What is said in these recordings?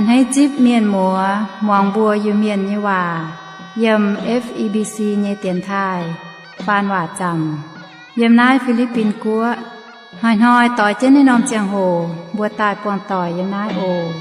A'hneiv zipv mienh muoz muangx mbuo Iu-Mienh nyei waac yiem F E B C nyei dienx taaih faan waac zaamc yiem naaiv Fi^li^bin Guoqv. Hnoi-hnoi doix jienv naaiv norm ziangh hoc mbuo daaih buangh doic yiem naaiv oc.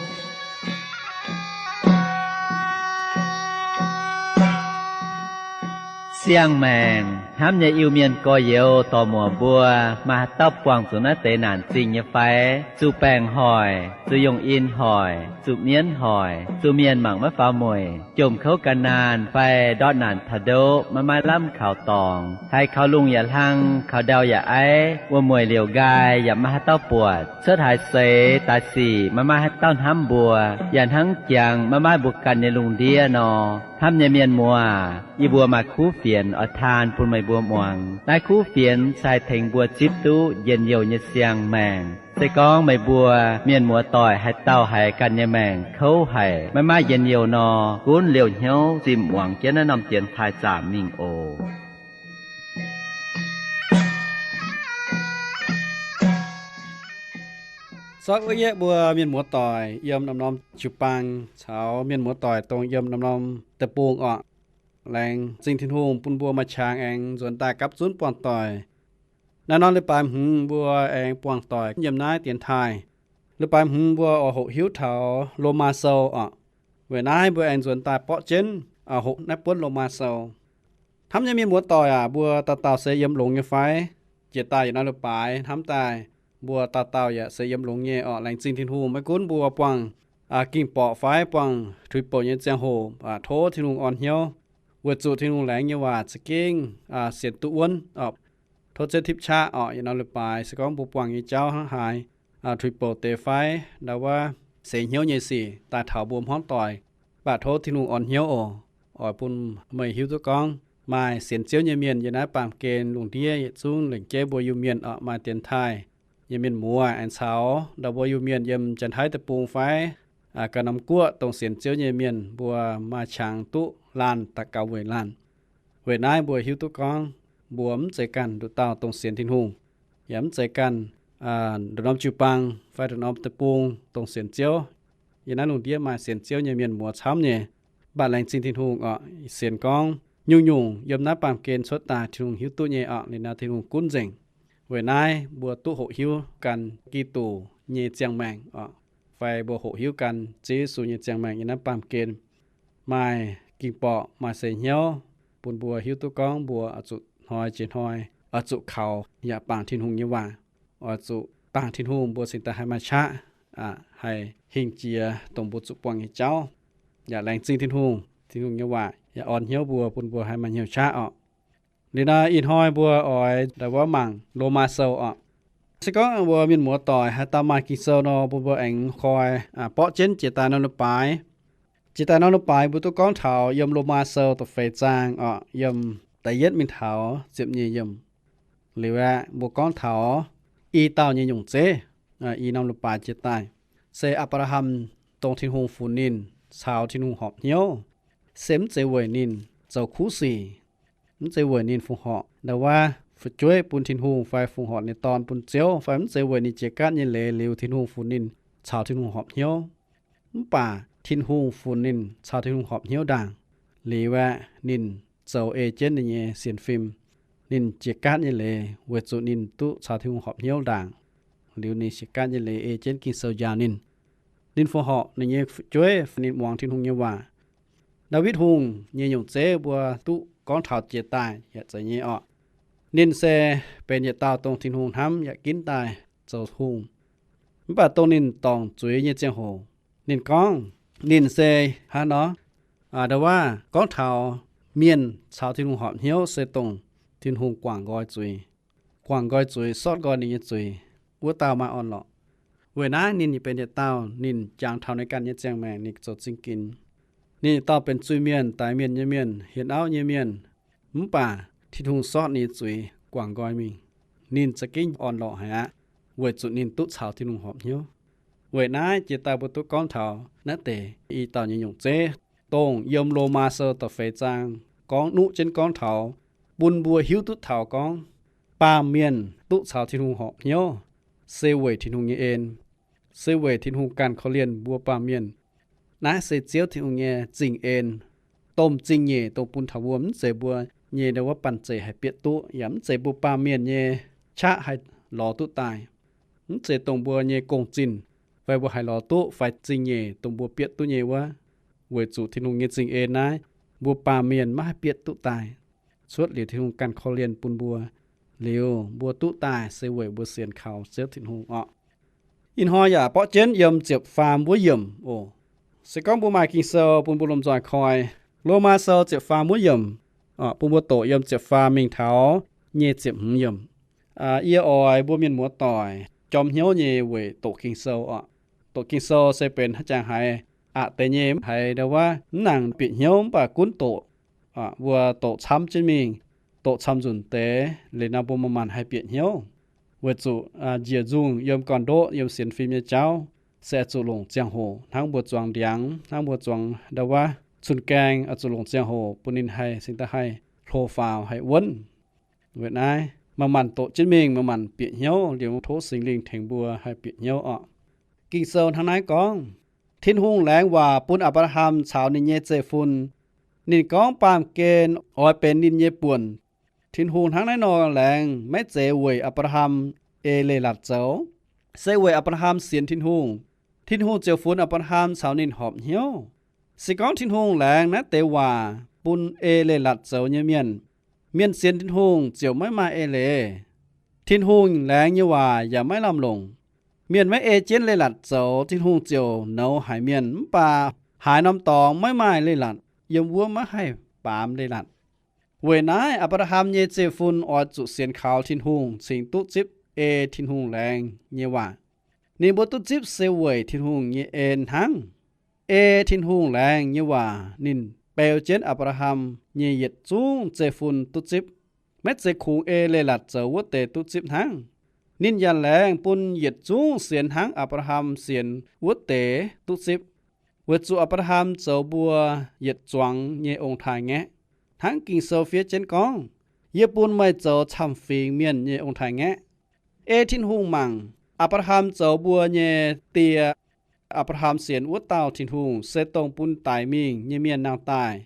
Siang-maengc hnamv nyei Iu-Mienh gorx-youz dorc-muoc mbuo, maaih haaix dauh buangh zuqc naaiv deix naanc zingh nyei fai? Zuqc baengc hoic, zuqc yungh in hoic, zuqc mienv hoic, zuqc mienh mangc maiv faaux mueic, jomc kouv ga'naanh fai ndortv naanc taux ndoqv maiv maaih lamh kaux dorngx, haiz kaux lungh yaac hlang, kaux ndau yaac aiv, wuom-mueic liouc nqaai yaac maiv maaih haaix dauh buatc, cuotv haaix seix daaih sic maiv maaih haaix dauh hnamv mbuo, yaac hnangv jangx maiv maaih mbuo ganh nyei lungh ndiev nor. Hnamv nyei mienh muoz, yie mbuo maaih kuv fienx oix taan bun meih mbuo muangx. Naaiv kuv fienx se haih tengx mbuo zipv duqv njien-youh nyei siang-maengc. Se gorngv meih mbuo mienh muoz-doic haaix dauh haiz ganh nyei maengc kouv haic, maiv maaih njien-youh nor, gunv liouh hnyouv zimh muangx jienv naaiv norm dienx taaih zaamc mingh oc. Sortv wuov yietv mbuo mienh muoz-doic yiem norm-norm jiu-baang caux mienh muoz-doic dongh yiem norm-norm deic-bung orqc. Laengz zingh Tin-Hungh bun mbuo maaih qangx aengx nzuonx daaih gapv zunv buangh doic. Naaiv norm leiz-baaix hmz mbuo aengx buangh doic yiem naaiv dienx taaih. Leiz-baaix hmz mbuo oix hoqc hiuv taux Lomaa Sou orqc. Weic naaiv mbuo aengx nzuonx daaih borqv jienv hoqc naaiv buonv Lomaa Sou. Hnamv nyei mienh muoz-doic aac, mbuo dauh dauh se yiem longx nyei fai? Jiex daaih yietc norm leiz-baaix hnamv daaih, mbuo dauh dauh yaac se yiem longx nyei orqc. Laengz zingh Tin-Hungh, maiv gunv mbuo buangh ging-borqc fai buangh tuix bouc nyei ziangh hoc, tov Tin-Hungh orn hnyouv, weic zuqc Tin-Hungh laengz nyei waac za'gengh sienx duqv wuonv orqc. Tov Ziouv tipv qaqv orqc, yietc norm leiz-baaix se gorngv mbuo buangh nyei jauv hnangv haaix, tuix bouc deix fai, ndau wuov seix hnyouv nyei sic daaih taux mbuo hmuangv doic. Mv baac tov Tin-Hungh orn hnyouv oc. Oix bun meih hiuv duqv gorngv maaih sienx Ziouv nyei mienh yiem naaiv baamh gen lungh ndiev yietc zungv lengc jeiv mbuo Iu-Mienh orqc, maaih dienx taaih nyei mienh muoz aengx caux ndau mbuo Iu-Mienh yiem Janx-Taiv deic-bung fai ganh norm guoqv dongh sienx Ziouv nyei mienh mbuo maaih qangx duqv laanh daux gaux weic laanh. Weic naaiv mbuo hiuv duqv gorngv mbuo mv zeiz ganh nduqc dauh dongh sienx Tin-Hungh, yaac mv zeiz ganh nduqc norm jiu-baang fai nduqc norm deic-bung dongh sienx Ziouv. Yiem naaiv lungh ndiev maaih sienx Ziouv nyei mienh muoz camv nyei. Mv baac laengz zingh Tin-Hungh orqc, sienx gorngv nyungc-nyungc yiem naaiv baamh gen cuotv daaih Tin-Hungh hiuv duqv nyei orqc, liuz naaiv Tinx hungh gunv nzengc. Weic naaiv mbuo duqv hoqc hiuv gan Giduc nyei ziangh maengc orqc, fai mbuo hoqc hiuv gan Ziouv Yesu nyei ziangh maengc yiem naaiv baamh gen. Maaih ging-borqc, maaih seix hnyouv bun mbuo hiuv duqv gorngv mbuo oix zuqc hnoi jiex hnoi oix zuqc kaux yaac bangc Tin-Hungh nyei waac. Oix zuqc bangc Tin-Hungh mbuo cingx daaih haih maaih qaqv, haih hingh jiex dongh mbuo zuqc buangh nyei jauv. Yaac laengz zingh Tin-Hungh, Tin-Hungh nyei waac yaac orn hnyouv mbuo bun mbuo haih maaih hnyouv qaqv orqc. Liuz naaiv ih hnoi mbuo oix ndau wuov mangc Lomaa Sou orqc. Se gorngv mbuo mienh muoz-doic haaix dauh maaih Ging-Sou nor, mbuo mbuo aengx koi borqv jienv jiex daaih norm leiz-baaix. Jiex daaih norm leiz-baaix mbuo duqv gorngv taux yiem Lomaa Sou da'feix zaang orqc, yiem da'yietv mingh taux ziepc nyeic yiemc. Liuz aeqv, mbuo gorngv taux i dauh nyei nyungc zeiv, i norm leiz-baaix jiex daaih, se Apc^laa^ham dongh Tin-Hungh funx ninh caux Tin-Hungh horpc hnyouv, se mv zeiz weic ninh zoux kuv sic, mv zeiz weic ninh fongc horc ndau wuov fu'jueiv bun Tin-Hungh fai fongc horc ninh nyei dorn bun Ziouv, fai mv zeiz weic ninh jiex gaatv nyei leiz liuz Tin-Hungh funx ninh caux Tin-Hungh horpc hnyouv. Mv baac Tin-Hungh funx ninh caux Tin-Hungh horpc hnyouv ndaangc. Liuz aeqv, ninh zoux ei jienv ninh nyei sienx fim. Ninh jiex gaatv nyei leiz weic zuqc ninh duqv caux Tin-Hungh horpc hnyouv ndaangc. Liuz ninh jiex gaatv nyei leiz ei jienv Ging-Sou njaaux ninh. Ninh fongc horc ninh nyei fu'jueiv, ninh muangx Tin-Hungh nyei waac. Ndaawitv Hungh nyei nyungc zeiv mbuo duqv gorngv taux jiex daaih yaac zeiz nyei orqc. Ninh se benx yietc dauh dongh Tin-Hungh hnamv yaac ginv daaih zoux hungh. Mv baac dongh ninh dorngc zuiz nyei ziangh hoc, ninh gorngv ninh se hnangv nor, ndau wuov gorngv taux mienh caux Tin-Hungh horpc hnyouv se dongh Tin-Hungh guangc nqoi zuiz, guangc nqoi zuiz, sortv nqoi ninh nyei zuiz, wuov dauh maaih orn-lorqc. Weic naaiv ninh benx yietc dauh ninh jangx taux ninh ganh nyei ziangh maengc ninh zoux zingh ginx. Ninh yietc dauh benx zuiz-mienh, daix mienh nyei mienh, hienx auv nyei mienh. Mv baac Tin-Hungh sortv ninh nyei zuiz guangc nqoi mingh. Ninh za'gengh orn-lorqc haic aqv, weic zuqc ninh duqv caux Tin-Hungh horpc hnyouv. Weic naaiv jiex daaih mbuo duqv gorngv taux naaiv deix i dauh nyei nyungc zeiv, dongh yiem Lomaa Sou da'feix zaang gorngv nuqv jienv gorngv taux, bun mbuo hiuv duqv taux gorngv baamh mienh duqv caux Tin-Hungh horpc hnyouv se weic Tin-Hungh nyei en, se weic Tin-Hungh ganh korv-lienh mbuo baamh mienh. Naaiv se Ziouv Tin-Hungh nyei zingh en, domh zingh nyeic dongh bun taux mbuo, mv zeiz mbuo nyei ndau wuov banh zeic haih bieqc duqv, yaac mv zeiz mbuo baamh mienh nyei qaqv haih lorz duqv daaih. Mv zeiz dongh mbuo nyei gong-zinh fai mbuo haih lorz duqv fai zingh nyeic dongh mbuo bieqc duqv nyei wuov. Weic zuqc Tin-Hungh nyei zingh en naaiv, mbuo baamh mienh maiv haih bieqc duqv daaih, cuotv liuz Tin-Hungh ganh korv-lienh bun mbuo. Liuz mbuo duqv daaih se weic mbuo sienx kaux Ziouv Tin-Hungh orqc. Ih hnoi yaac borqv jienv yiem ziepc faam wuov yiemc oc. Se gorngv mbuo maaih Ging-Sou bun mbuo lomh nzoih koi, Lomaa Sou ziepc faam wuov yiemc, bun mbuo doqc yiem ziepc faam mingh taux nyei ziepc hmz yiemc. Yie oix mbuo mienh muoz-doic jorm hnyouv nyei weic doqc Ging-Sou orqc. Doqc Ging-Sou se benx haaix jangx haiz aqc deix nyei, haiz ndau wuov mv nangc bieqc hnyouv mv baac gunv doqc. Mbuo doqc camv jienv mingh, doqc camv-nzunc deix liuz nor mbuo manc-manc haih bieqc hnyouv. Weic zuqc njiec nzungh yiem gorn-ndoqv yiem sienx fim nyei jauv se oix zuqc longc ziangh hoc hnangv mbuo zuangx ndiangx, hnangv mbuo zuangx ndau wuov cun-gaeng, oix zuqc longc ziangh hoc bun ninh haih cingx daaih haih hlo faaux haih wuonv. Weic naaiv manc-manc doqc jienv mingh, manc-manc bieqc hnyouv liuz tov Singx Lingh tengx mbuo haih bieqc hnyouv orqc. Ging-Sou hnangv naaiv gorngv, Tin-Hungh laengz waac bun Apc^laa^ham caux ninh nyei zeiv-fun. Ninh gorngv baamh gen oix benx ninh nyei buonc. Tin-Hungh hnangv naaiv nor laengz maiv zeiz weic Apc^laa^ham ei leiz-latc zoux, se weic Apc^laa^ham sienx Tin-Hungh, Tin-Hungh ziouc funx Apc^laa^ham caux ninh horpc hnyouv. Se gorngv Tin-Hungh laengz naaiv deix waac bun ei leiz-latc zoux nyei mienh, mienh sienx Tin-Hungh ziouc maiv maaih eix leiz. Tin-Hungh laengz nyei waac yaac maiv lamh longc. Mienh maiv ei jienv leiz-latc zoux, Tin-Hungh ziouc nouz haic mienh, mv baac haaix norm dorngx maiv maaih leiz-latc, yiem wuov maiv haih baamz leiz-latc. Weic naaiv Apc^laa^ham nyei zeiv-fun oix zuqc sienx kaux Tin-Hungh cingx duqv zipv ei Tin-Hungh laengz nyei waac. Ninh mbuo duqv zipv se weic Tin-Hungh nyei en hnangv. Ei Tin-Hungh laengz nyei waac ninh beu jienv Apc^laa^ham nyei yietc zungv zeiv-fun duqv zipv. Maiv zeiz kungx ei leiz-latc zoux wuov deix duqv zipv hnangv. Ninh yaac laengz bun yietc zungv sienx hnangv Apc^laa^ham sienx wuov deix duqv zipv. Weic zuqc Apc^laa^ham zoux mbuo yietc zuangx nyei ong-taaix-ngaeqv, hnangv Ging-Sou fiev jienv gorngv, Yie bun meih zoux camv-fingx mienh nyei ong-taaix-ngaeqv. Ei Tin-Hungh mangc Apc^laa^ham zoux mbuo nyei die, Apc^laa^ham sienx wuov dauh Tin-Hungh se dongh bun daix mingh nyei mienh nangh daaih,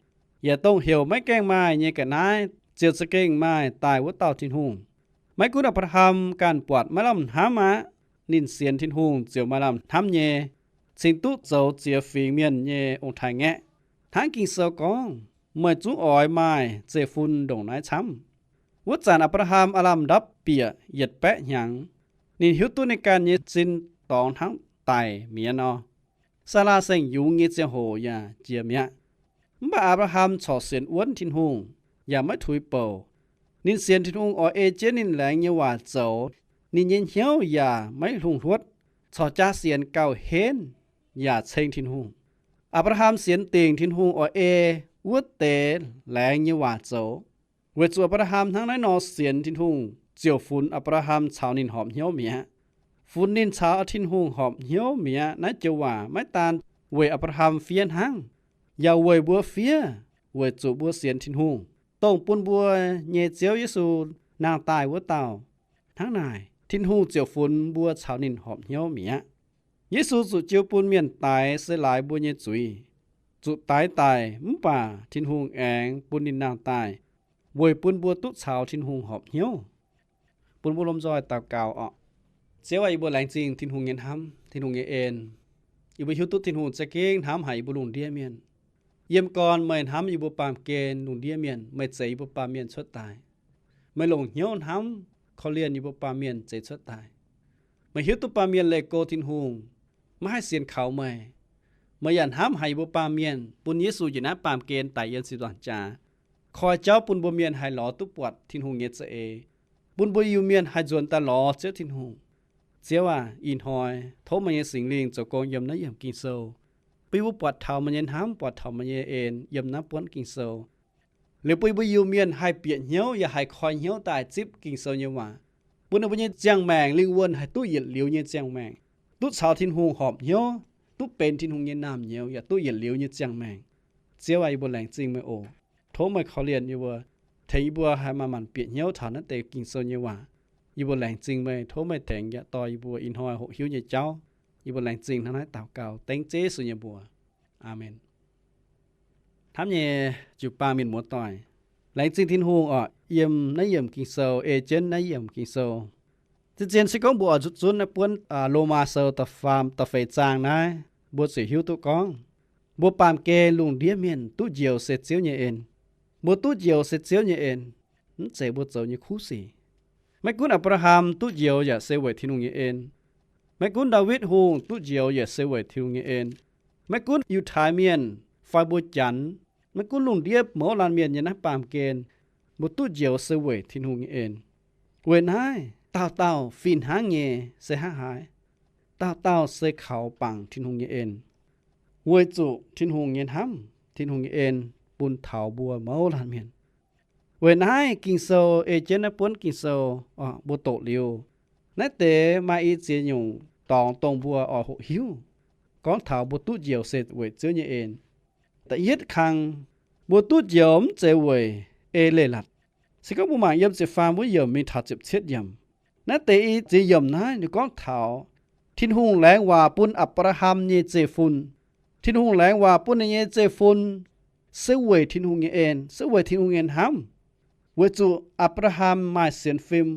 yaac dongh heuc maiv gaengh maaih nyei ga'naaiv ziouc za'gengh maaih daaih wuov dauh Tin-Hungh. Maiv gunv Apc^laa^ham ganh buatc maiv lamh hnamv aqv, ninh sienx Tin-Hungh ziouc maaih lamh hnamv nyei, cingx duqv zoux ziex fingx mienh nyei ong-taaix-ngaeqv. Hnangv Ging-Sou gorngv, Meih zungv oix maaih zeiv-fun ndongc naaiv camv. Wuov zanc Apc^laa^ham aav lamh ndapv bieqc yietc baeqv hnyangx. Ninh hiuv duqv ninh ganh nyei sin dorngx hnangv daic mi'aqv nor. Saalaa saeng-yungz nyei ziangh hoc yaac jiex mi'aqv. Mv baac Apc^laa^ham corc sienx wuonv Tin-Hungh, yaac maiv tuix bouc. Ninh sienx Tin-Hungh oix ei jienv ninh laengz nyei waac zoux, ninh nyei hnyouv yaac maiv hlungh hluotv, corc jaa sienx gauh henv yaac ceng Tin-Hungh. Apc^laa^ham sienx dingc Tin-Hungh oix ei wuov deix laengz nyei waac zoux. Weic zuqc Apc^laa^ham hnangv naaiv nor sienx Tin-Hungh ziouc funx Apc^laa^ham caux ninh horpc hnyouv mi'aqv. Funx ninh caux Tin-Hungh horpc hnyouv mi'aqv. Naaiv joux waac maiv daan weic Apc^laa^ham fiev hnangv, yaac weic mbuo fiev, weic zuqc mbuo sienx Tin-Hungh, dongh bun mbuo nyei Ziouv Yesu nangh daaih wuov dauh. Hnangv naaic, Tin-Hungh ziouc funx mbuo caux ninh horpc hnyouv mi'aqv. Yesu zuqc jiu bun mienh daix se laaix mbuo nyei zuiz, zuqc daix daic, mv baac Tin-Hungh aengx bun ninh nangh daaih, weic bun mbuo duqv caux Tin-Hungh horpc hnyouv. Bun mbuo lomh nzoih daux gaux orqc. Ziouv aac, yie mbuo laengz zingh Tin-Hungh nyei hnamv, Tin-Hungh nyei en. Yie mbuo hiuv duqv Tin-Hungh za'gengh hnamv haic yie mbuo lungh ndiev mienh. Yiem gorn meih hnamv yie mbuo baamh gen lungh ndiev mienh, meih zeix yie mbuo baamh mienh cuotv daaih. Meih longc hnyouv hnamv korv-lienh yie mbuo baamh mienh zeix cuotv daaih. Meih hiuv duqv baamh mienh leih go Tin-Hungh, maiv haih sienx kaux meih. Meih yaac hnamv haic yie mbuo baamh mienh, bun Yesu njiec naaiv baamh gen daic yiem ziepc nzaangc jaax, koi jauv bun mbuo mienh haih lorz duqv buatc Tin-Hungh nyei za'eix, bun mbuo Iu-Mienh haih nzuonx daaih lorz Ziouv Tin-Hungh. Ziouv aac, ih hnoi tov meih nyei Singx Lingh zoux gong yiem naaiv yiemc Ging-Sou, bun yie mbuo buatc taux meih nyei hnamv, buatc taux meih nyei en yiem naaiv buonv Ging-Sou. Liuz bun yie mbuo Iu-Mienh haih bieqc hnyouv yaac haih koi hnyouv daaih zipv Ging-Sou nyei waac, bun ninh mbuo nyei ziangh maengc lingh wuonh haih duqv yietc liuz nyei ziangh maengc, duqv caux Tin-Hungh horpc hnyouv, duqv benx Tin-Hungh nyei naamh nyouz yaac duqv yietc liuz nyei ziangh maengc. Ziouv aac, yie mbuo laengz zingh meih oc. Tov meih korv-lienh yie mbuo, tengx yie mbuo haih manc-manc bieqc hnyouv taux naaiv deix Ging-Sou nyei waac. Yie mbuo laengz zingh meih, tov meih tengx yaac dorh yie mbuo ih hnoi hoqc hiuv nyei jauv. Yie mbuo laengz zingh hnangv naaiv daux gaux dengv Ziouv Yesu nyei mbuox. Aamen. Hnamv nyei jiu-baang mienh muoz-doic, laengz zingh Tin-Hungh oc, yiem naaiv yiemc Ging-Sou, ei jienv naaiv yiemc Ging-Sou. Zien-zien se gorngv mbuo oix zuqc zunv naaiv buonv Lomaa Sou da'faam da'feix zaang naaiv, mbuo ziouc hiuv duqv gorngv, mbuo baamh gen lungh ndiev mienh duqv njoux se Ziouv nyei en. Mbuo duqv njoux se Ziouv nyei en, mv zeiz mbuo zoux nyei kuv sic. Maiv gunv Apc^laa^ham duqv njoux yaac se weic Tin-Hungh nyei en. Maiv gunv Ndaawitv Hungh duqv njoux yaac se weic Tin-Hungh nyei en. Maiv gunv Yiutai Mienh fai mbuo Janx, maiv gunv lungh ndiev mouz laanh mienh nyei naaiv baamh gen, mbuo duqv njoux se weic Tin-Hungh nyei en. Weic naaiv dauh dauh fih hnangv nyei se hnangv haaix? Dauh dauh se kaux bangc Tin-Hungh nyei en, weic zuqc Tin-Hungh nyei hnamv, Tin-Hungh nyei en bun taux mbuo mouz laanh mienh. Weic naaiv Ging-Sou ei jienv naaiv buonv Ging-Sou mbuo doqc liuz, naaiv deix maaih i ziex nyungc dorngx dongh mbuo oix hoqc hiuv, gorngv taux mbuo duqv njoux se weic Ziouv nyei en. Da'yietv kang, mbuo duqv njoux mv zeiz weic ei leiz-latc. Se gorngv mbuo mangc yiem ziepc faam wuov yiemc mingh taux ziepc cietv yiemc, naaiv deix i ziex yiemc naaiv ninh gorngv taux Tin-Hungh laengz waac bun Apc^laa^ham nyei zeiv-fun. Tin-Hungh laengz waac bun ninh nyei zeiv-fun se weic Tin-Hungh nyei en, se weic Tin-Hungh nyei hnamv. Weic zuqc Apc^laa^ham maaih sienx fim,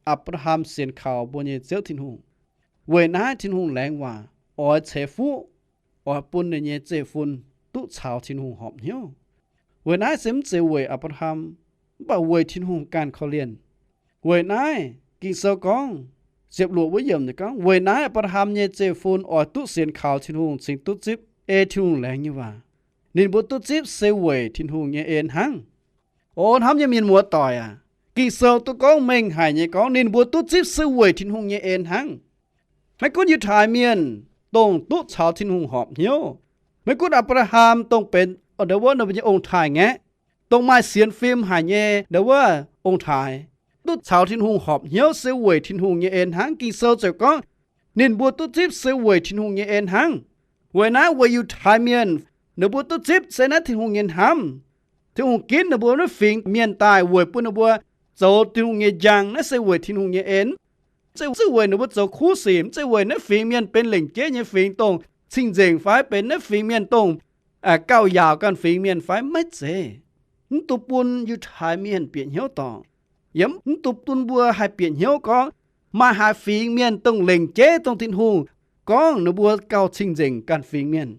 Apc^laa^ham sienx kaux mbuo nyei Ziouv Tin-Hungh. Weic naaiv Tin-Hungh laengz waac oix ceix fuqv, oix bun ninh nyei zeiv-fun duqv caux Tin-Hungh horpc hnyouv. Weic naaiv se mv zeiz weic Apc^laa^ham, mv baac weic Tin-Hungh ganh korv-lienh. Weic naaiv Ging-Sou gorngv, ziepc luoqc wuov yiemc gorngv, weic naaiv Apc^laa^ham nyei zeiv-fun oix duqv sienx kaux Tin-Hungh cingx duqv zipv ei Tin-Hungh laengz nyei waac. Ninh mbuo duqv zipv se weic Tin-Hungh nyei en hnangv. O hnamv nyei mienh muoz-doic aac, Ging-Sou duqv gorngv mengh haic nyei gorngv ninh mbuo duqv zipv se weic Tin-Hungh nyei en hnangv. Maiv gunv Yiutai Mienh dongh duqv caux Tin-Hungh horpc hnyouv, maiv gunv Apc^laa^ham dongh benx ndau wuov ninh mbuo nyei ong-taaix-ngaeqv, dongh maaih sienx fim haic nyei ndau wuov ong-taaix, duqv caux Tin-Hungh horpc hnyouv se weic Tin-Hungh nyei en hnangv. Ging-Sou ziouc gorngv, ninh mbuo duqv zipv se weic Tin-Hungh nyei en hnangv. Weic naaiv weic Yiutai Mienh, ninh mbuo duqv zipv se naaiv Tin-Hungh nyei hnamv. Tin-Hungh ginv ninh mbuo naaiv fingx mienh daaih weic bun ninh mbuo zoux Tin-Hungh nyei njang. Naaiv se weic Tin-Hungh nyei en. Mv zeiz weic ninh mbuo zoux kuv sic, mv zeiz weic naaiv fingx mienh benx lengc jeiv nyei fingx dongh cing-nzengc fai benx naaiv fingx mienh dongh gauh yaauc ganh fingx mienh fai, maiv zeiz. Mv dungx bun Yiutai Mienh bieqc hnyouv dorngc, yaac mv dungx bun mbuo haih bieqc hnyouv gorngv maaih haaix fingx mienh dongh lengc jeiv dongh Tin-Hungh gorngv ninh mbuo gauh cing-nzengc ganh fingx mienh.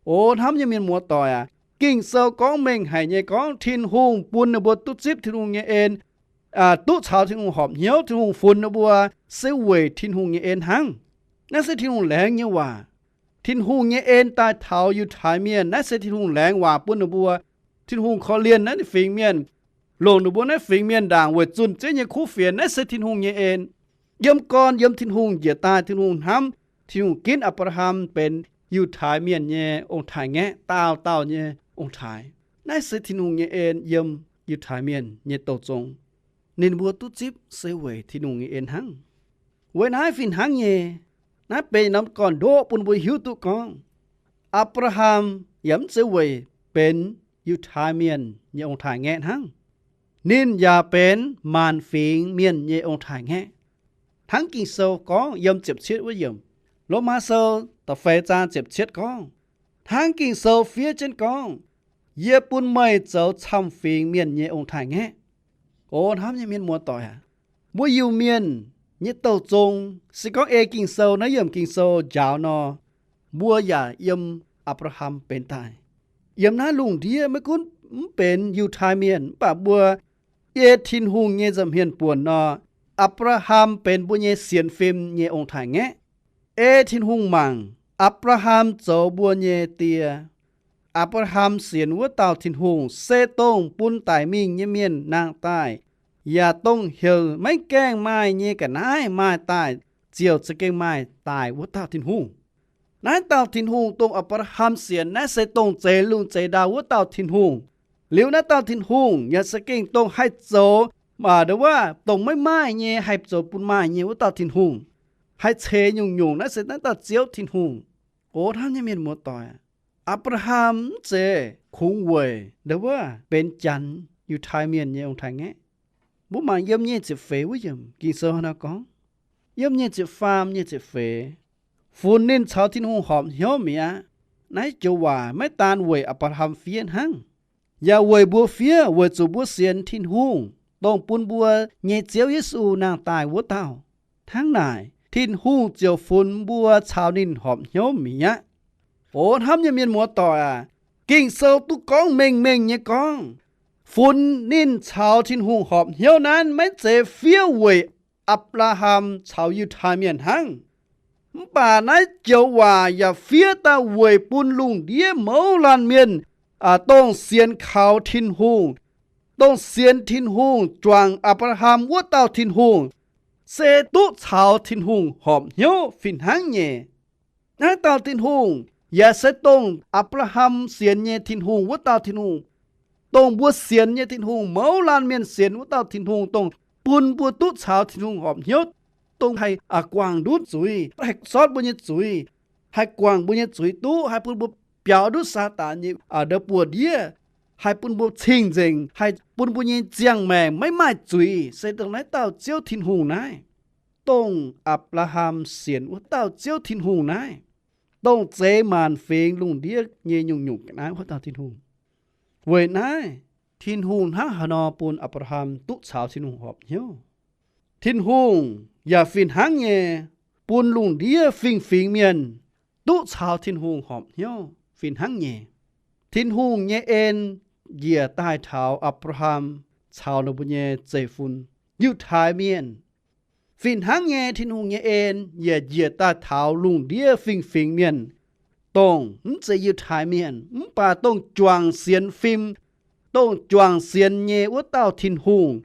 O hnamv nyei mienh muoz-doic aac, Ging-Sou gorngv mengh haic nyei gorngv Tin-Hungh bun ninh mbuo duqv zipv Tin-Hungh nyei en, duqv caux Tin-Hungh horpc hnyouv, Tin-Hungh funx ninh mbuo se weic Tin-Hungh nyei en hnangv. Naaiv se Tin-Hungh laengz nyei waac. Tin-Hungh nyei en daaih taux Yiutai Mienh, naaiv se Tin-Hungh laengz waac bun ninh mbuo. Tin-Hungh korv-lienh naaiv fingx mienh, longc ninh mbuo naaiv fingx mienh ndaangc weic zunh Ziouv nyei kuv fienx. Naaiv se Tin-Hungh nyei en. Yiem gorn yiem Tin-Hungh njiec daaih, Tin-Hungh hnamv, Tin-Hungh ginv Apc^laa^ham benx Yiutai Mienh nyei ong-taaix-ngaeqv, daauh dauh nyei ong-taaix. Naaiv se Tin-Hungh nyei en yiem Yiutai Mienh nyei douh zong. Ninh mbuo duqv zipv se weic Tin-Hungh nyei en hnangv. Weic naaiv fih hnangv nyei, naaiv benx norm gorn-ndoqv bun mbuo hiuv duqv gorngv Apc^laa^ham yaac mv zeiz weic benx Yiutai Mienh nyei ong-taaix-ngaeqv hnangv. Ninh yaac benx maanc fingx mienh nyei ong-taaix-ngaeqv. Hnangv Ging-Sou gorngv yiem ziepc cietv wuov yiemc, Lomaa Sou da'feix zaang ziepc cietv gorngv, hnangv Ging-Sou fiev jienv gorngv, Yie bun meih zoux camv-fingx mienh nyei ong-taaix-ngaeqv. O hnamv nyei mienh muoz-doic aac, mbuo Iu-Mienh nyei douh zong, se gorngv ei Ging-Sou naaiv yiemc Ging-Sou njaaux nor, mbuo yaac yiem Apc^laa^ham benx daaih. Yiem naaiv lungh ndiev maiv gunv mv benx Yiutai Mienh, mv baac mbuo ei Tin-Hungh nyei nza'hmien buonc nor, Apc^laa^ham benx mbuo nyei sienx fim nyei ong-taaix-ngaeqv. Ei Tin-Hungh mangc, Apc^laa^ham zoux mbuo nyei die. Apc^laa^ham sienx wuov dauh Tin-Hungh se dongh bun daic mingh nyei mienh nangh daaih, yaac dongh heuc maiv gaengh maaih nyei ga'naaiv maaih daaih ziouc za'gengh maaih daaih wuov dauh Tin-Hungh. Naaiv dauh Tin-Hungh dongh Apc^laa^ham sienx naaiv se dongh zeix lungh zeix ndau wuov dauh Tin-Hungh. Liuz naaiv dauh Tin-Hungh yaac za'gengh dongh haih zoux, aa, ndau wuov dongh maiv maaih nyei haih zoux bun maaih nyei wuov dauh Tin-Hungh, haih ceix nyungc-nyungc. Naaiv se naaiv dauh Ziouv Tin-Hungh. O hnamv nyei mienh muoz-doic, Apc^laa^ham mv zeiz kungx weic ndau wuov benx Janx, Yiutai Mienh nyei ong-taaix-ngaeqv. Mbuo mangc yiem nyic ziepc feix wuov yiemc Ging-Sou hnangv naaiv gorngv, yiem nyic ziepc faam, nyic ziepc feix, funx ninh caux Tin-Hungh horpc hnyouv mi'aqv. naaiv joux waac maiv daan weic Apc^laa^ham fiev hnangv, yaac weic mbuo fiev weic zuqc mbuo sienx Tin-Hungh, dongh bun mbuo nyei Ziouv Yesu nangh daaih wuov dauh. Hnangv naaic, Tin-Hungh ziouc funx mbuo caux ninh horpc hnyouv mi'aqv. O hnamv nyei mienh muoz-doic aac, Ging-Sou duqv gorngv mengh mengh nyei gorngv, funx ninh caux Tin-Hungh horpc hnyouv naaiv maiv zeiz fiev weic Apc^laa^ham caux Yiutai Mienh hnangv. Mv baac naaiv joux waac yaac fiev daaih weic bun lungh ndiev mouz laanh mienh, dongh sienx kaux Tin-Hungh, dongh sienx Tin-Hungh, juangc Apc^laa^ham wuov dauh Tin-Hungh, se duqv caux Tin-Hungh horpc hnyouv fih hnangv nyei. Naaiv dauh Tin-Hungh yaac se dongh Apc^laa^ham sienx nyei Tin-Hungh wuov dauh Tin-Hungh, dongh mbuo sienx nyei Tin-Hungh, mouz laanh mienh sienx wuov dauh Tin-Hungh, dongh bun mbuo duqv caux Tin-Hungh horpc hnyouv, dongh haih guangc ndutv zuiz, haih sortv mbuo nyei zuiz, haih guangc mbuo nyei zuiz duqv, haih bun mbuo biaux ndutv Saadaan nyei ndau buoz-ndiev, haih bun mbuo cing-nzengc, haih bun mbuo nyei ziangh maengc maiv maaih zuiz, se dongh naaiv dauh Ziouv Tin-Hungh naaiv, dongh Apc^laa^ham sienx wuov dauh Ziouv Tin-Hungh naaiv, dongh zeix maanc fingx lungh ndiev nyei nyungc-nyungc ga'naaiv wuov dauh Tin-Hungh. Weic naaiv, Tin-Hungh hnangv haaix nor bun Apc^laa^ham duqv caux Tin-Hungh horpc hnyouv, Tin-Hungh yaac fih hnangv nyei bun lungh ndiev fingx-fingx mienh duqv caux Tin-Hungh horpc hnyouv fih hnangv nyei. Tin-Hungh nyei en njiec daaih taux Apc^laa^ham caux ninh mbuo nyei zeiv-fun, Yiutai Mienh. Fih hnangv nyei, Tin-Hungh nyei en yaac njiec daaih taux lungh ndiev fingx-fingx mienh, dongh mv zeiz Yiutai Mienh mv baac dongh juangc sienx fim, dongh juangc sienx nyei wuov dauh Tin-Hungh.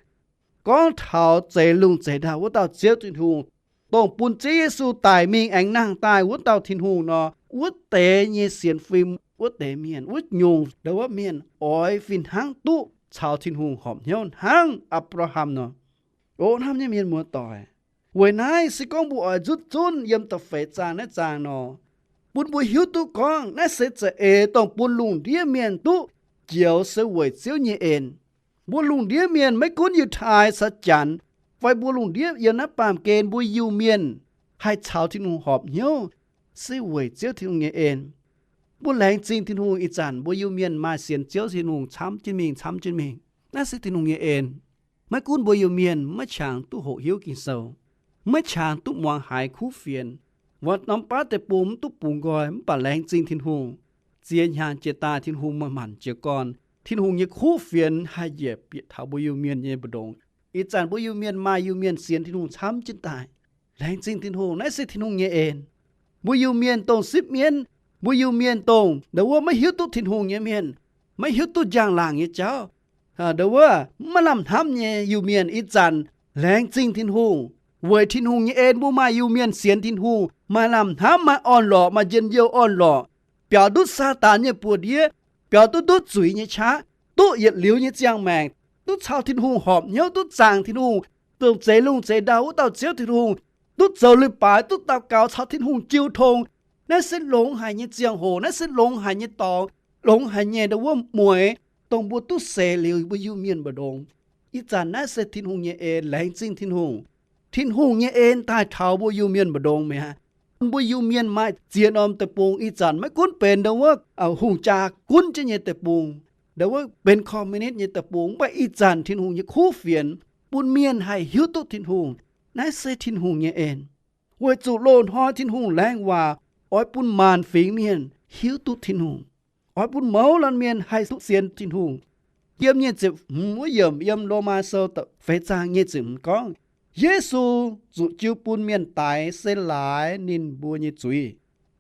Gorngv taux zeix lungh zeix ndau wuov dauh Ziouv Tin-Hungh, dongh bun Ziouv Yesu daic mingh aengx nangh daaih wuov dauh Tin-Hungh nor, wuov deix nyei sienx fim, wuov deix mienh, wuov nyungc ndau wuov mienh oix fih hnangv duqv caux Tin-Hungh horpc hnyouv hnangv Apc^laa^ham nor. O hnamv nyei mienh muoz-doic, weic naaiv se gorngv mbuo oix nzutv zunv yiem da'feix zaang naaiv zaang nor, bun mbuo hiuv duqv gorngv naaiv se za'eix dongh bun lungh ndiev mienh duqv njoux se weic Ziouv nyei en. Mbuo lungh ndiev mienh maiv gunv Yiutai caux Janx, fai mbuo lungh ndiev yiem naaiv baamh gen mbuo Iu-Mienh haih caux Tin-Hungh horpc hnyouv, se weic Ziouv Tin-Hungh nyei en. Mbuo laengz zingh Tin-Hungh, ih zanc mbuo Iu-Mienh maaih sienx Ziouv Tin-Hungh camv jienv mingh, camv jienv mingh. Naaiv se Tin-Hungh nyei en. Maiv gunv mbuo Iu-Mienh maiv qangx duqv hoqc hiuv Ging-Sou, maiv qangx duqv muangx haiz kuv fienx, wuov norm baav deic-bung mv duqv bungx nqoi, mv baac laengz zingh Tin-Hungh, ziex hnyangx jiex daaih Tin-Hungh maaih manc jiez gorn. Tin-Hungh nyei kuv fienx haih njiec bieqc taux mbuo Iu-Mienh nyei mbu'ndongx. Ih zanc mbuo Iu-Mienh maaih Iu-Mienh sienx Tin-Hungh camv jienv daaih. Laengz zingh Tin-Hungh, naaiv se Tin-Hungh nyei en. Mbuo Iu-Mienh dongh sipv mienv, mbuo Iu-Mienh dongh ndau wuov maiv hiuv duqv Tin-Hungh nyei mienh, maiv hiuv duqv njang-laangc nyei jauv, ndau wuov maiv maaih lamh hnamv nyei Iu-Mienh, ih zanc laengz zingh Tin-Hungh. Weic Tin-Hungh nyei en mbuo maaih Iu-Mienh sienx Tin-Hungh, maaih lamh hnamv, maaih orn-lorqc, maaih njien-youh orn-lorqc, biaux ndutv Saadaan nyei buoz-ndiev, biaux duqv ndutv zuiz nyei qaqv, duqv yietc liuz nyei ziangh maengc, duqv caux Tin-Hungh horpc hnyouv, duqv zaangc Tin-Hungh, dongh zeix lungh zeix ndau wuov dauh Ziouv Tin-Hungh, duqv zoux leiz-baaix, duqv daux gaux caux Tin-Hungh jiu tong. Naaiv se longx haic nyei ziangh hoc, naaiv se longx haic nyei dorngx, longx haic nyei ndau wuov mueix, dongh mbuo duqv seix liuz mbuo Iu-Mienh mbu'ndongx. Ih zanc naaiv se Tin-Hungh nyei en, laengz zingh Tin-Hungh. Tin-Hungh nyei en daaih taux mbuo Iu-Mienh mbu'ndongx mi'aqv. Mbuo Iu-Mienh maaih ziex norm deic-bung, ih zanc maiv gunv benx ndau wuov hungh jaa gunv jienv nyei deic-bung, ndau wuov benx communist nyei deic-bung, mv baac ih zanc Tin-Hungh nyei kuv fienx bun mienh haih hiuv duqv Tin-Hungh. Naaiv se Tin-Hungh nyei en. Weic zuqc loz-hnoi Tin-Hungh laengz waac oix bun maanc fingx mienh hiuv duqv Tin-Hungh, oix bun mouz laanh mienh haih duqv sienx Tin-Hungh. Yiem nyic ziepc hmz wuov yiemc yiem Lomaa Sou da'feix zaang nyic ziepc hmz gorngv, Yesu zuqc jiu bun mienh daix se laaix ninh mbuo nyei zuiz.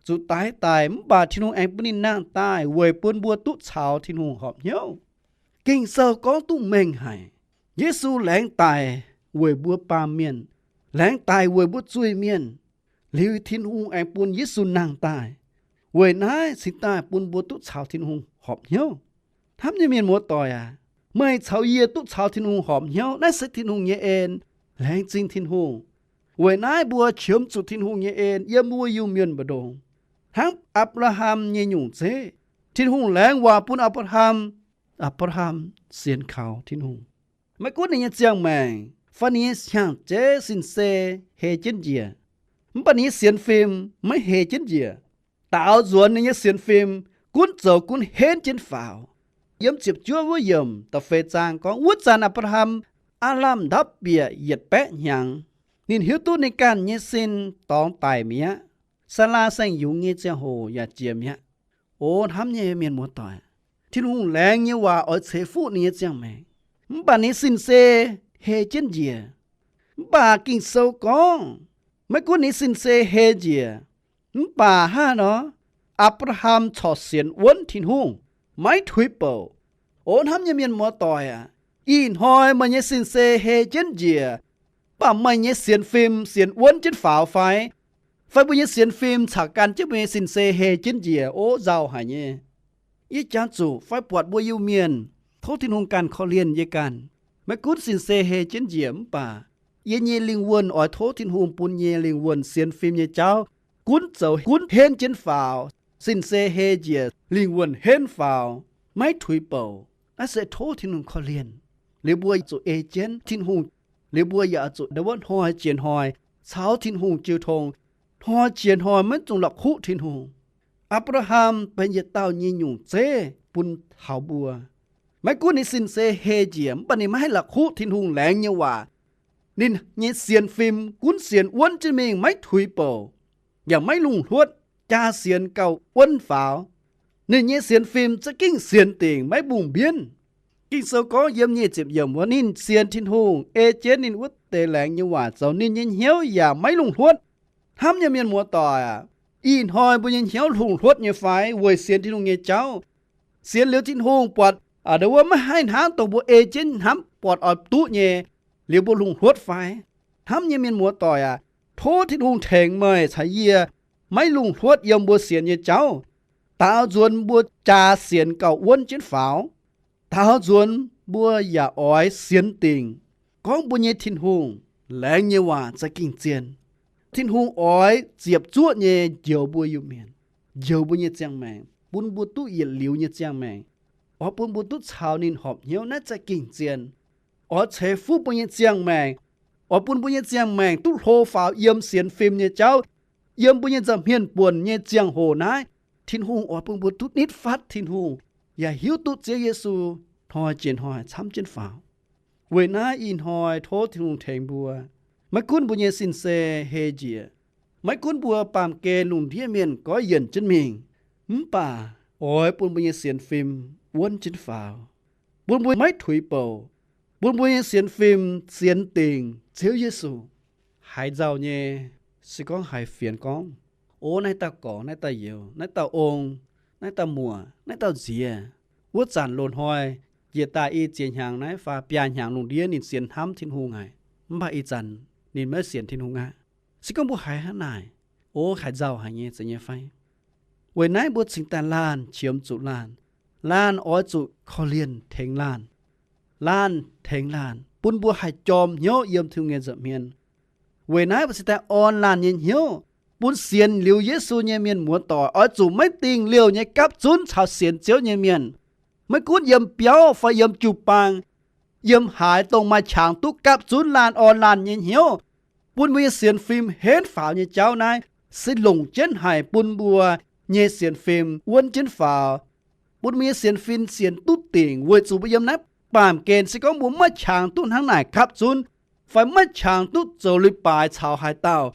Zuqc daix daic mv baac Tin-Hungh aengx bun ninh nangh daaih weic bun mbuo duqv caux Tin-Hungh horpc hnyouv. Ging-Sou gorngv duqv mengh haic. Yesu laengz daic weic mbuo baamh mienh, laengz daic weic mbuo zuiz-mienh. Liuz Tin-Hungh aengx bun Yesu nangh daaih. Weic naaiv cingx daaih bun mbuo duqv caux Tin-Hungh horpc hnyouv. Hnamv nyei mienh muoz-doic aac, meih caux yie duqv caux Tin-Hungh horpc hnyouv, naaiv se Tin-Hungh nyei en. Laengz zingh Tin-Hungh. Weic naaiv mbuo qiemx zuqc Tin-Hungh nyei en yiem mbuo Iu-Mienh mbu'ndongx. Hnangv Apc^laa^ham nyei nyungc zeiv, Tin-Hungh laengz waac bun Apc^laa^ham, Apc^laa^ham sienx kaux Tin-Hungh. Maiv gunv ninh nyei ziangh maengc fai ninh nyei hnyangx-jeiv sin-sei hei jienv njiec, mv baac ninh nyei sienx fim maiv hei jienv njiec. daaux nzuonx ninh nyei sienx fim, gunv zoux gunv henv jienv faaux. Yiem ziepc juov wuov yiemc da'feix zaang gorngv, wuov zanc Apc^laa^ham aah lamh ndapv bieqc yietc baeqv hnyangx. Ninh hiuv duqv ninh ganh nyei sin dorngx daic mi'aqv. Saalaa saeng-yungz nyei ziangh hoc yaac jiex mi'aqv. O hnamv nyei mienh muoz-doic, Tin-Hungh laengz nyei waac oix ceix fuqv ninh nyei ziangh maengc, mv baac ninh sin-seix hei jienv njiec. Mv baac Ging-Sou gorngv, maiv gunv ninh sin-seix hei njiec, mv baac hnangv nor, Apc^laa^ham corc sienx wuonv Tin-Hungh, maiv tuix bouc. O hnamv nyei mienh muoz-doic aac, ih hnoi meih nyei sin-seix hei jienv njiec, mv baac meih nyei sienx fim sienx wuonv jienv faaux fai? Fai mbuo nyei sienx fim caux gan jienv mbuo nyei sin-seix hei jienv njiec? O nzauh haic nyei. Yie jangx zuqc fai buatc mbuo Iu-Mienh tov Tin-Hungh ganh korv-lienh yie ganh. Maiv gunv sin-seix hei jienv njiec mv baac yie nyei lingh wuonh oix tov Tin-Hungh bun nyei lingh wuonh sienx fim nyei jauv gunv zoux gunv henv jienv faaux. Sin-seix hei njiec, lingh wuonh henv faaux, maiv tuix bouc. Naaiv se tov Tin-Hungh korv-lienh. Liuz mbuo zuqc ei jienv Tin-Hungh. Liuz mbuo yaac zuqc ndau wuov hnoi jiex hnoi caux Tin-Hungh jiu tong, hnoi jiex hnoi maiv dungx la'kuqv Tin-Hungh. Apc^laa^ham benx yietc dauh nyei nyungc zeiv bun taux mbuo. Maiv gunv ninh sin-seix hei njiec mv baac ninh maiv haih la'kuqv Tin-Hungh laengz nyei waac. Ninh nyei sienx fim gunv sienx wuonv jienv mingh, maiv tuix bouc, yaac maiv lungh hluotv. Jaa sienx gauh wuonv faaux. Ninh nyei sienx fim za'gengh sienx dingc, maiv mbungh mbienv. Ging-Sou gorngv yiem nyic ziepc yiemc wuov, ninh sienx Tin-Hungh, ei jienv ninh wuov deix laengz nyei waac zoux, ninh nyei hnyouv yaac maiv lungh hluotv. Hnamv nyei mienh muoz-doic aac, ih hnoi mbuo nyei hnyouv lungh hluotv nyei fai weic sienx Tin-Hungh nyei jauv? Sienx liuz Tin-Hungh buatc ndau wuov maiv haih hnangv dongh mbuo ei jienv hnamv buatc oix duqv nyei, liuz mbuo lungh hluotv fai? Hnamv nyei mienh muoz-doic aac, tov Tin-Hungh tengx meih caux yie maiv lungh hluotv yiem mbuo sienx nyei jauv. Daaux nzuonx mbuo jaa sienx gauh wuonv jienv faaux. Daaux nzuonx mbuo yaac oix sienx dingc, gorngv mbuo nyei Tin-Hungh laengz nyei waac za'gengh zien. Tin-Hungh oix ziepc zuoqv nyei njoux mbuo Iu-Mienh, njoux mbuo nyei ziangh maengc, bun mbuo duqv yietc liuz nyei ziangh maengc, oix bun mbuo duqv caux ninh horpc hnyouv, naaiv za'gengh zien. Oix ceix fuqv mbuo nyei ziangh maengc, oix bun mbuo nyei ziangh maengc duqv hlo faaux yiem sienx fim nyei jauv. Yiem mbuo nyei nza'hmien buonc nyei ziangh hoc naaiv, Tin-Hungh oix bun mbuo duqv nitv fatv Tin-Hungh, yaac hiuv duqv Ziouv Yesu hnoi jiex hnoi camv jienv faaux. Weic naaiv ih hnoi tov Tin-Hungh tengx mbuo, maiv gunv mbuo nyei sin-seix hei njiec, maiv gunv mbuo baamh gen lungh ndiev mienh goiv yienc jienv mingh, mv baac oix bun mbuo nyei sienx fim wuonv jienv faaux, bun mbuo maiv tuix bouc, bun mbuo nyei sienx fim sienx dingc Ziouv Yesu. Haiz nzauh nyei, se gorngv haiz fienx gorngv, O naaiv dauh gorx, naaiv dauh youz, naaiv dauh ong, naaiv dauh muoc, naaiv dauh nziex, wuov zanc loz-hnoi njiec daaih i ziex hnyangx naaiv fai biaa hnyangx lungh ndiev ninh sienx hnamv Tin-Hungh haic, mv baac ih zanc ninh maiv sienx Tin-Hungh aqv. Se gorngv mbuo haiz hnangv naaic, o haiz nzauh haic nyei, zeiz nyei fai? Weic naaiv mbuo cingx daaih laanh qiemx zuqc laanh. Laanh oix zuqc korv-lienh tengx laanh. Laanh tengx laanh bun mbuo haih jorm hnyouv yiem Tin-Hungh nyei nza'hmien. Weic naaiv mbuo cingx daaih orn laanh nyei hnyouv, bun sienx liuz Yesu nyei mienh muoz-doic oix zuqc maiv dingh liouh nyei gapv zunv caux sienx Ziouv nyei mienh. Maiv gunv yiem biauv fai yiem jiu-baang, yiem haaix dongh maaih qangx duqv gapv zunv laanh orn laanh nyei hnyouv, bun mbuo nyei sienx fim henv faaux nyei jauv naaiv, se longc jienv haic bun mbuo nyei sienx fim wuonv jienv faaux, bun mbuo nyei sienx fim sienx duqv dingc, weic zuqc mbuo yiem naaiv baamh gen se gorngv mbuo maiv qangx duqv hnangv naaic gapv zunv, fai maiv qangx duqv zoux leiz-baaix caux haaix dauh,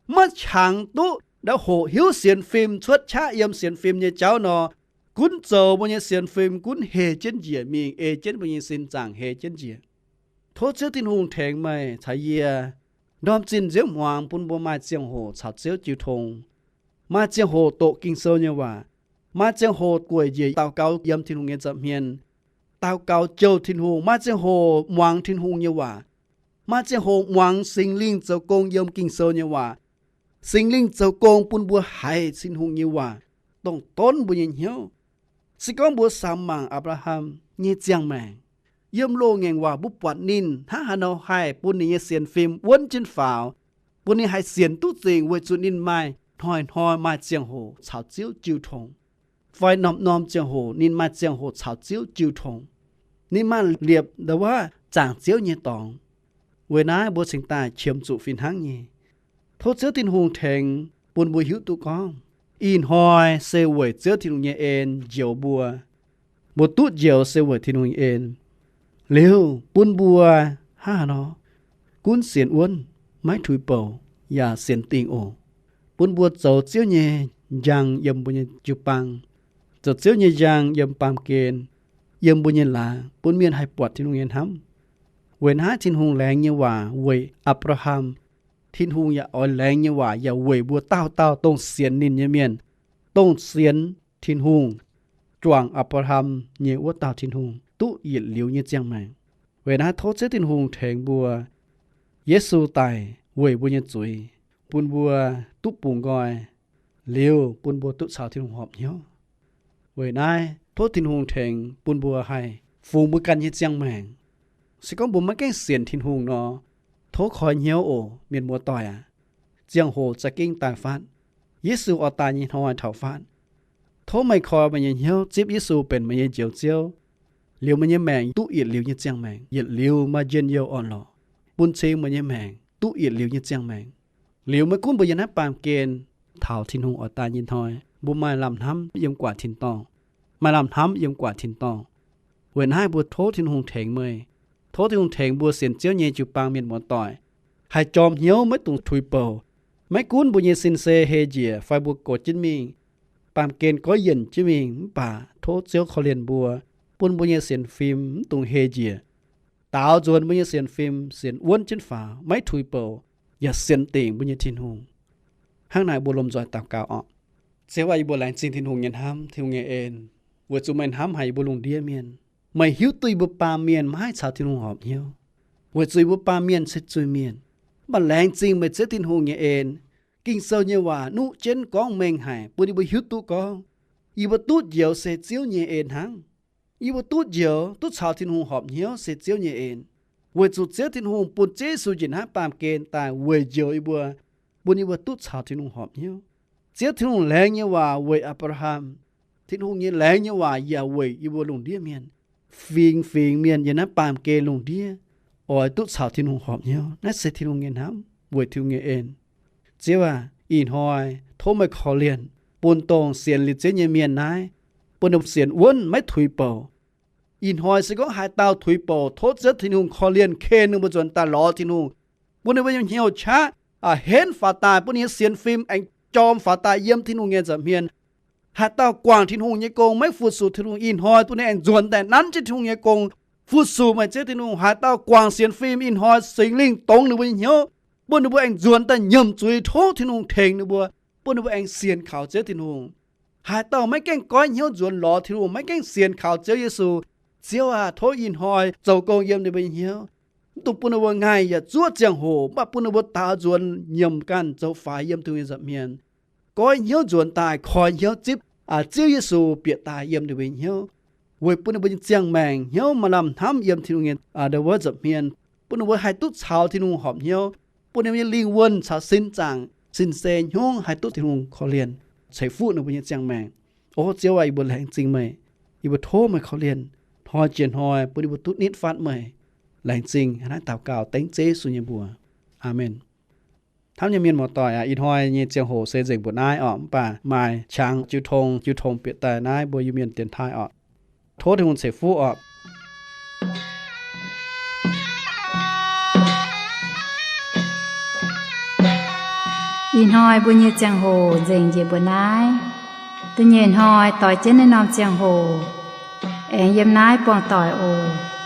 maiv qangx duqv ndau hoqc hiuv sienx fim cuotv qaqv yiem sienx fim nyei jauv nor, gunv zoux mbuo nyei sienx fim gunv hei jienv njiec mingh, ei jienv mbuo nyei sin zaangc hei jienv njiec. Tov Ziouv Tin-Hungh tengx meih caux yie ndorm zinh nziouv hmuangx bun mbuo maaih ziangh hoc caux Ziouv jiu tong, maaih ziangh hoc doqc Ging-Sou nyei waac, maaih ziangh hoc gueic njiec daux gaux yiem Tin-Hungh nyei nza'hmien, daux gaux jouh Tin-Hungh, maaih ziangh hoc muangx Tin-Hungh nyei waac, maaih ziangh hoc muangx Singx Lingh zoux gong yiem Ging-Sou nyei waac. Singx Lingh zoux gong bun mbuo haiz Tin-Hungh nyei waac, dongh donv mbuo nyei hnyouv. Se gorngv mbuo samx mangc Apc^laa^ham nyei ziangh maengc, yiem loz-ngaengc waac mbuo buatc ninh hnangv haaix nor haih bun ninh nyei sienx fim wuonv jienv faaux, bun ninh haih sienx duqv dingc weic zuqc ninh maaih hnoi-hnoi maaih ziangh hoc caux Ziouv jiu tong, fai norm-norm ziangh hoc ninh maaih ziangh hoc caux Ziouv jiu tong. Ninh maaih liepc ndau wuov zaangc Ziouv nyei dorngx. Weic naaiv mbuo cingx daaih qiemx zuqc fih hnangv nyei. Tov Ziouv Tin-Hungh tengx bun mbuo hiuv duqv gorngv, Ih hnoi se weic Ziouv Tin-Hungh nyei en njoux mbuo. Mbuo duqv njoux se weic Tin-Hungh nyei en. Liuz bun mbuo hnangv haaix nor? Gunv sienx wuonv, maiv tuix bouc, yaac sienx dingc oc. Bun mbuo zoux Ziouv nyei njang yiem mbuo nyei jiu-baang, zoux Ziouv nyei njang yiem baamh gen, yiem mbuo nyei laangz, bun mienh haih buatc Tin-Hungh nyei hnamv. Weic naaiv Tin-Hungh laengz nyei waac weic Apc^laa^ham, Tin-Hungh yaac oix laengz nyei waac yaac weic mbuo dauh dauh dongh sienx ninh nyei mienh, dongh sienx Tin-Hungh, juangc Apc^laa^ham nyei wuov dauh Tin-Hungh duqv yietc liuz nyei ziangh maengc. Weic naaiv tov Ziouv Tin-Hungh tengx mbuo. Yesu daic weic mbuo nyei zuiz, bun mbuo duqv bungx nqoi, liuz bun mbuo duqv caux Tin-Hungh horpc hnyouv. Weic naaiv tov Tin-Hungh tengx bun mbuo haih fungx mbuo ganh nyei ziangh maengc. Se gorngv mbuo maiv gaengh sienx Tin-Hungh nor, tov koi hnyouv oc, mienh muoz-doic aac. Ziangh hoc za'gengh daaih fatv. Yesu oix daaih nyei hnoi taux fatv. Tov meih koi meih nyei hnyouv zipv Yesu benx meih nyei Njoux Ziouv. Liuz meih nyei maengc duqv yietc liuz nyei ziangh maengc, yietc liuz maaih njien-youh orn-lorqc, bun cing meih nyei maengc duqv yietc liuz nyei ziangh maengc. Liuz maiv gunv mbuo yiem naaiv baamh gen, taux Tin-Hungh oix daaih nyei hnoi, mbuo maaih lamh hnamv yiem gu'nguaaic tin-dorngh, maaih lamh hnamv yiem gu'nguaaic tin-dorngh. Weic naaiv mbuo tov Tin-Hungh tengx meih. Tov Tin-Hungh tengx mbuo sienx Ziouv nyei jiu-baang mienh muoz-doic haih jorm hnyouv, maiv dungx tuix bouc. Maiv gunv mbuo nyei sin se hei njiec fai mbuo gox jienv mingh, baamh gen goiv yienc jienv mingh, mv baac tov Ziouv korv-lienh mbuo, bun mbuo nyei sienx fim mv dungx hei njiec. Daaux nzuonx mbuo nyei sienx fim, sienx wuonv jienv faaux, maiv tuix bouc, yaac sienx dingc mbuo nyei Tin-Hungh. Hnangv naaic mbuo lomh nzoih daux gaux oc. Ziouv aac, yie mbuo laengz zingh Tin-Hungh nyei hnamv, Tin-Hungh nyei en, weic zuqc meih hnamv haic yie mbuo lungh ndiev mienh. Meih hiuv duqv yie mbuo baamh mienh maiv haih caux Tin-Hungh horpc hnyouv, weic zuqc yie mbuo baamh mienh se zuiz-mienh. Mv baac laengz zingh meih Ziouv Tin-Hungh nyei en. Ging-Sou nyei waac nuqv jienv gorngv mengh haic bun yie mbuo hiuv duqv gorngv, yie mbuo duqv njoux se Ziouv nyei en hnangv. Yie mbuo duqv njoux, duqv caux Tin-Hungh horpc hnyouv se Ziouv nyei en, weic zuqc Ziouv Tin-Hungh bun Ziouv Yesu njiec naaiv baamh gen daaih weic njoux yie mbuo, bun yie mbuo duqv caux Tin-Hungh horpc hnyouv. Ziouv Tin-Hungh laengz nyei waac weic Apc^laa^ham, Tin-Hungh nyei laengz nyei waac yaac weic yie mbuo lungh ndiev mienh. Fingx fingx mienh yiem naaiv baamh gen lungh ndiev oix duqv caux Tin-Hungh horpc hnyouv. Naaiv se Tin-Hungh nyei hnamv weic Tin-Hungh nyei en. Ziouv aac, ih hnoi tov meih korv-lienh bun dongh sienx liuz Ziouv nyei mienh naaiv, bun ninh sienx wuonv maiv tuix bouc. Ih hnoi se gorngv haaix dauh tuix bouc, tov Ziouv Tin-Hungh korv-lienh ken ninh mbuo nzuonx daaih lorz Tin-Hungh, bun ninh mbuo nyei hnyouv qaqv, aa, henv faaux daaih, bun ninh nyei sienx fim aengx jorm faaux daaih yiem Tin-Hungh nyei nza'hmien. Haaix dauh guangc Tin-Hungh nyei gong maiv fu-sux Tin-Hungh, ih hnoi bun ninh aengx nzuonx daaih nanv jienv Tin-Hungh nyei gong, fu-sux meih Ziouv Tin-Hungh. Haaix dauh guangc sienx fim, ih hnoi Singx Lingh dongz ninh mbuo nyei hnyouv, bun ninh mbuo aengx nzuonx daaih nyiemc zuiz, tov Tin-Hungh tengx ninh mbuo, bun ninh mbuo aengx sienx kaux Ziouv Tin-Hungh. Haaix dauh maiv gaengh goiv hnyouv nzuonx lorz Tin-Hungh, maiv gaengh sienx kaux Ziouv Yesu, Ziouv aac, tov ih hnoi zoux gong yiem ninh mbuo nyei hnyouv, mv dungx bun ninh mbuo ngaih yaac zuov ziangh hoc, mv baac bun ninh mbuo daaux nzuonx nyiemc ganh zoux faix yiem Tin-Hungh nyei nza'hmien. Goiv hnyouv nzuonx daaih, koi hnyouv zipv, aa, Ziouv Yesu bieqc daaih yiem ninh mbuo nyei hnyouv, weic bun ninh mbuo nyei ziangh maengc hnyouv maaih lamh hnamv yiem Tin-Hungh nyei, aa, ndau wuov nza'hmien, bun ninh mbuo haih duqv caux Tin-Hungh horpc hnyouv, bun ninh mbuo nyei lingh wuonh caux sin zaangc sin-seix hnyouv haih duqv Tin-Hungh korv-lienh, ceix fuqv ninh mbuo nyei ziangh maengc. O Ziouv aac, yie mbuo laengz zingh meih. Yie mbuo tov meih korv-lienh hnoi jiex hnoi bun yie mbuo duqv nitv fatv meih. Laengz zingh. Naaiv daux gaux dengv Ziouv Yesu nyei mbuox. Aamen. Hnamv nyei mienh muoz-doic aac, ih hnoi nyei ziangh hoc se nzengc mbuoqc naaiv orqc, mv baac maaih qangx jiu tong, jiu tong bieqc daaih naaiv mbuo Iu-Mienh dienx taaih orqc. Tov Tin-Hungh ceix fuqv orqc. Ih hnoi mbuo nyei ziangh hoc nzengc njiec mbuoqc naaiv. Da'nyeic hnoi doix jienv naaiv norm ziangh hoc aengx yiem naaiv buangh doic oc.